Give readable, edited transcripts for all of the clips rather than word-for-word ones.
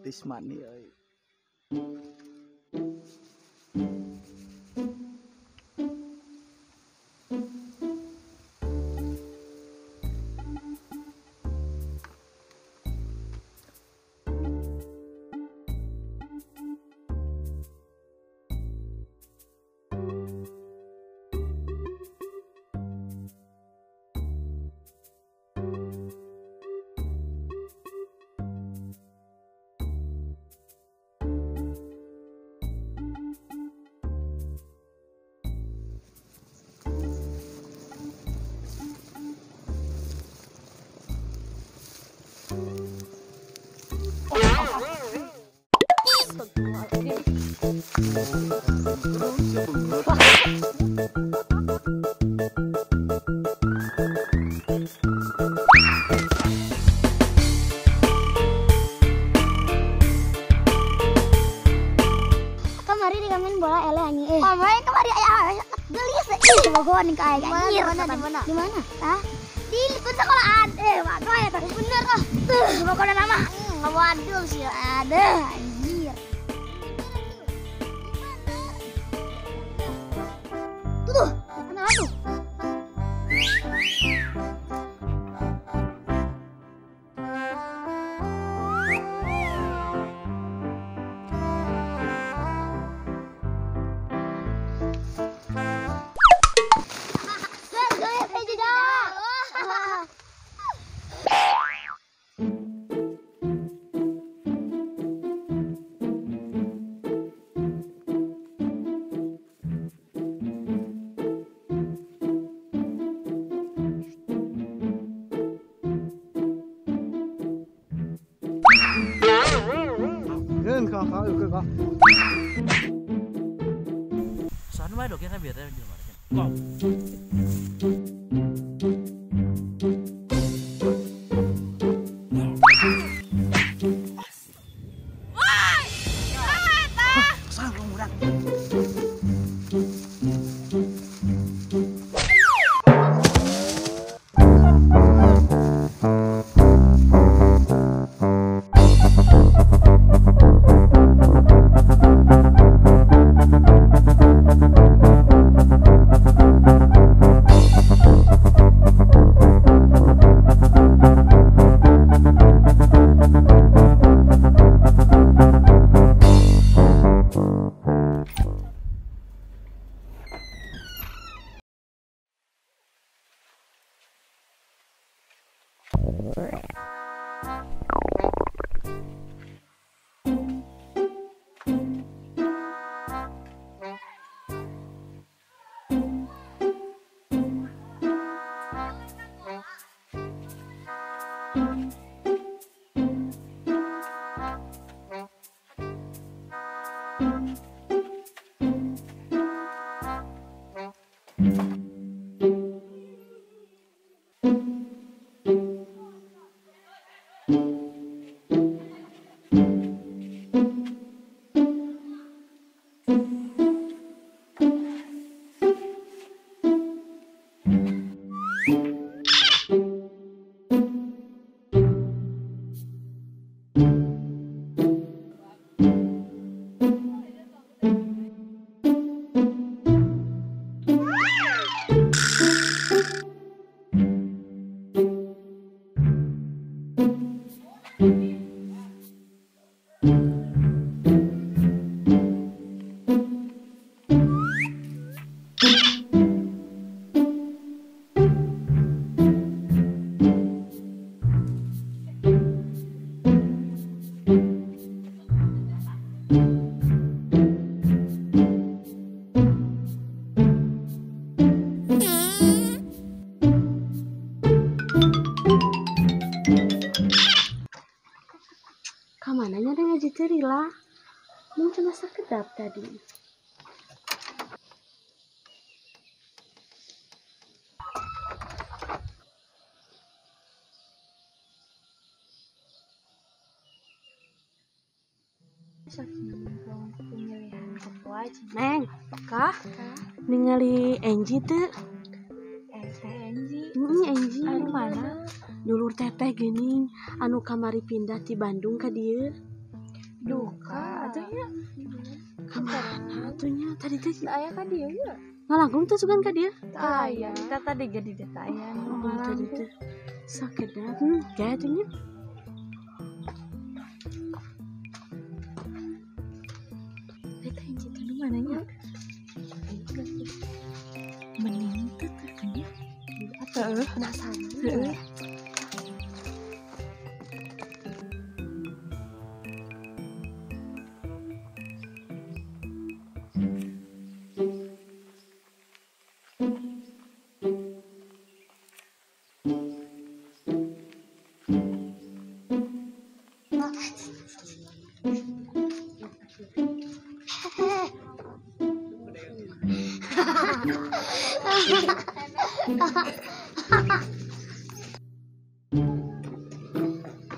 Gratis money euy. Kamari dikamin bola ele anjing. Kamari kamari aya gelis ih bogoan ka aya anjir. Di mana? Di mana? Hah? Di likut sekolahan. Waduh ya tadi bener ah. Tuh, pokoknya nama waduh sih ada anjir. Tuh, anak tuh. Kamananya ada ngaji cerila, mau cuma sekedap tadi. Neng, kah? Ningali Angie tuh? Angie. Angie. Anu mana? Dulur teteh geuning, anu kamari pindah ti Bandung ka dieu. Duka atuh nya. Ka mana atuh nya? Tadi teh aya ka dieu nya. Ngalangkung teh sugan ka dieu? Aya, kita tadi ge di dieu teh aya. Tadi teh sakedap. Gaya atuh nya. Eta hiji teh nu mana nya? Mending teh nya. Atuh penasaran. Heeh.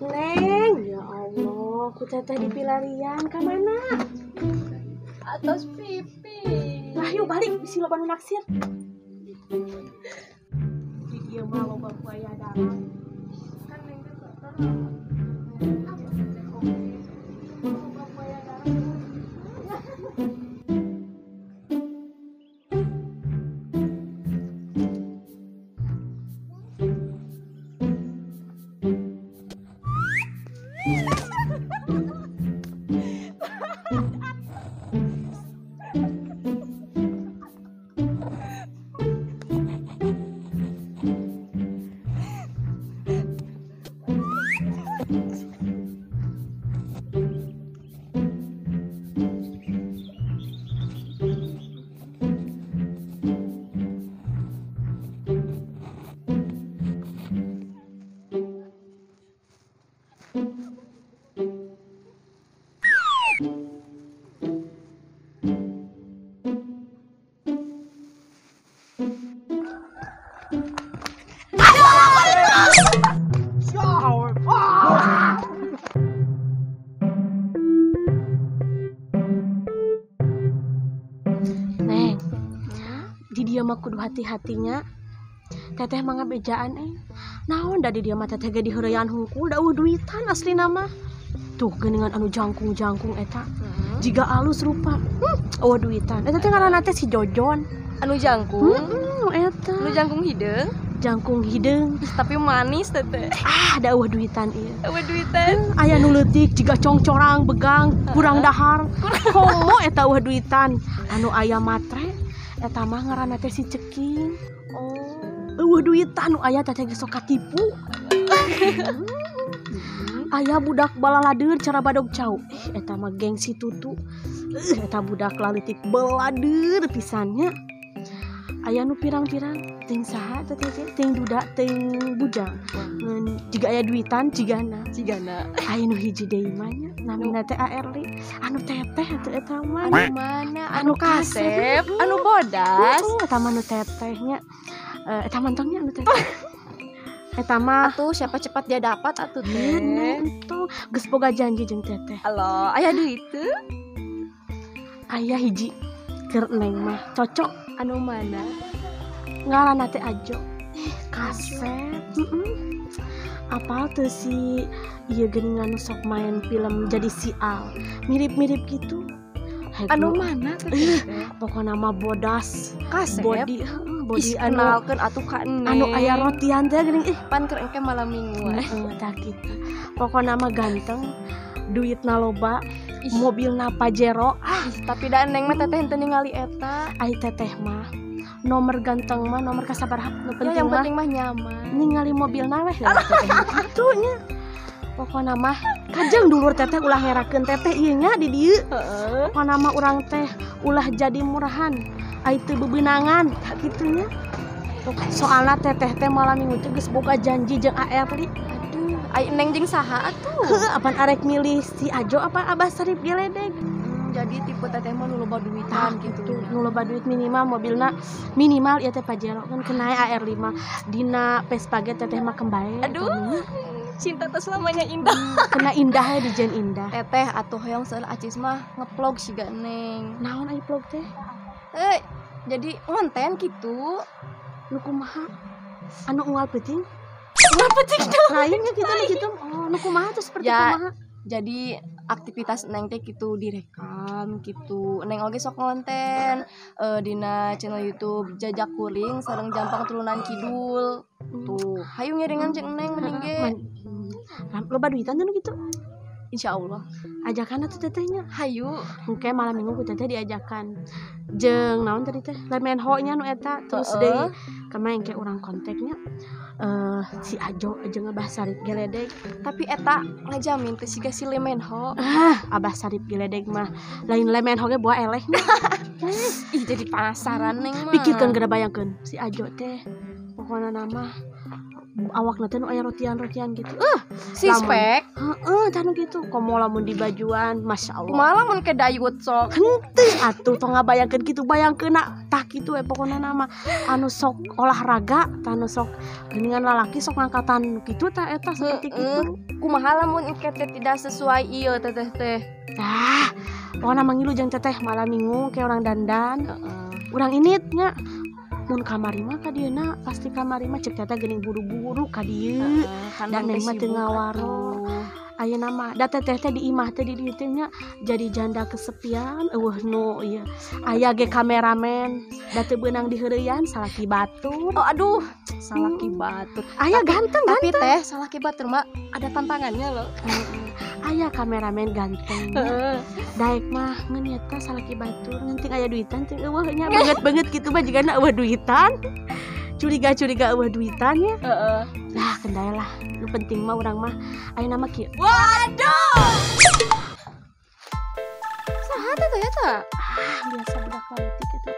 Neng, ya Allah, ku teteh di pilarian ka mana? Atos pipi. Lah yuk balik bisi loba nu naksir. Di dieu mah loba buaya darat. Kan neng teh kotor. Loba buaya darat. Neng, di dia mah kudu hati-hatinya. Teteh mah ngabejaan Naon da di dia mah teteh ge diheureyan hungkul da eueuh duitan aslina mah. Tuh geuningan anu jangkung-jangkung eta. Jiga alus rupa. Eueuh duitan. Eta teh ngaranna teh si Jojon. Anu jangkung? Eta. Anu jangkung hideung? Jangkung hideung. Ih, tapi manis teteh. Ah, da eueuh duitan ieu. Eueuh duitan. Aya nu leutik jiga congcorang begang kurang dahar. Komo eta eueuh duitan. Anu aya matre eta mah ngaranna teh si Ceking. Oh. Eueuh duitan nu aya teteh geus sok katipu. Aya budak balaladeur cara badog cau. Eta mah geng si Tutu. Eta budak laleutik beladeur pisannya. Aya nu pirang-pirang ting saha teteh teh ting duda ting bujang. Ngan jiga aya duitan jigana. Jigana. Aya nu hiji deui mah nya namina teh Aerli. Anu teteh atuh eta mah. Anu mana? Anu kasep, anu bodas. Eta mah nu teteh nya. Eta mantongnya anu teteh. Eta mah atuh siapa cepat dia dapat atuh teh. Entong geus boga janji jeung teteh. Halo, aya duit teu? Aya hiji keur neng mah cocok. Anu mana? Ngaranna teh Ajo. Kasep. Apal teu si ieu geuningan nu sok main film jadi si Al. Mirip-mirip gitu. Anu mana teh? Pokona mah bodas. Kasep. Body, body anu kenalkeun atuh ka neng. Anu aya rotian teh geuning ih pan keur engke malam mingguan. Tah kitu. Pokona mah ganteng, duitna loba, mobilna Pajero. Tapi da neng mah teteh henteu ningali eta. Ai teteh mah nomor ganteng mah nomor kasabaraha nu penting ya, yang mah penting mah nyaman. Ningali mobilna weh teteh kitu nya. Pokona mah kajeng dulur teteh ulah ngerakeun teteh ieu nya di dieu. Heeh. Pokona mah urang teh ulah jadi murahan. Ai teu bebeunangan tah kitu nya. Soalna teteh teh malam minggu teh geus boga janji jeung Aerli. Aduh, ai neng jeung saha atuh? Heuh, apan arek milih si Ajo apa Abah Sarip Geledeg? Jadi tipe teteh mah nu loba duitan gitu. Nu loba duit minimal mobilna minimal ieu teh Pajero kan kenae AR5 dina Vespa ge teteh mah kembae. Aduh. Cinta teh selamanya indah. Kena indah ya dijen indah. Teteh atuh hoyong seueur acis mah ngevlog siga neng. Naon ai vlog teh? Jadi ngonten gitu. Nu kumaha? Anu unggal peuting? Unggal peuting dong. Lainnya gitu nih gitu. Oh, nu kumaha tuh seperti ya, kumaha? Jadi Aktivitas Neng teh gitu direkam gitu. Neng oge sok konten dina channel YouTube Jajak Kuring sareng Jampang Turunan Kidul. Tuh, hayu ngiringan jeung Neng mending ge. Loba duitan tuh gitu. Insyaallah. Ajakan atuh tetehnya. Hayu. Engke malam minggu ku teteh diajakan. Jeung naon tadi teh? Lemenho nya nu eta terus deui kemarin engke urang kontaknya si Ajo jeung Abah Sarip Geledeg. Tapi eta ngajamin teh siga si Lemenho. Ah, Abah Sarip Geledeg mah lain Lemenho ge buah eleh. Ih, jadi penasaran Neng mah. Pikirkeun geura bayangkeun si Ajo teh pokona nama awakna teh nu aya rotian-rotian gitu. Si spek. Heeh, tah nu kitu. Komo lamun di bajuan, masyaallah. Kumaha lamun ke dayut sok. Henteu atuh tong ngabayangkeun kitu, bayangkeun tah kitu we pokona nama anu sok olahraga, tah anu sok geuningan lalaki sok ngangkatan kitu tah eta seperti kitu. Kumaha lamun engke teh tidak sesuai ieu teteh teh. Tah, pokona mangilu jeung teteh malam minggu ke orang dandan. Heeh. Urang init nya. Mun kamari mah ka dieuna pasti kamari mah cek teteh geuning buru-buru ka dieu. Dan neng mah teu ngawaro. Ayeuna mah da teteh teh di imah teh di dieu teh nya jadi janda kesepian eueuh nu ieu. Aya ge kameramen da teu beunang diheureuyan salaki batur. Oh aduh, salaki batur. Aya ganteng tapi teh salaki batur mah ada tantangannya loh. Aya kameramen ganteng. Daek mah ngeun eta salaki batur ngenting aya duitan teh eueuh nya banget-banget kitu mah jigana eueuh duitan. Curiga-curiga eueuh duitan nya. Heeh. Lah kendaya lah, nu penting mah urang mah ayeuna mah kieu. Waduh. Saha teh eta? Ah, biasa budak leutik eta.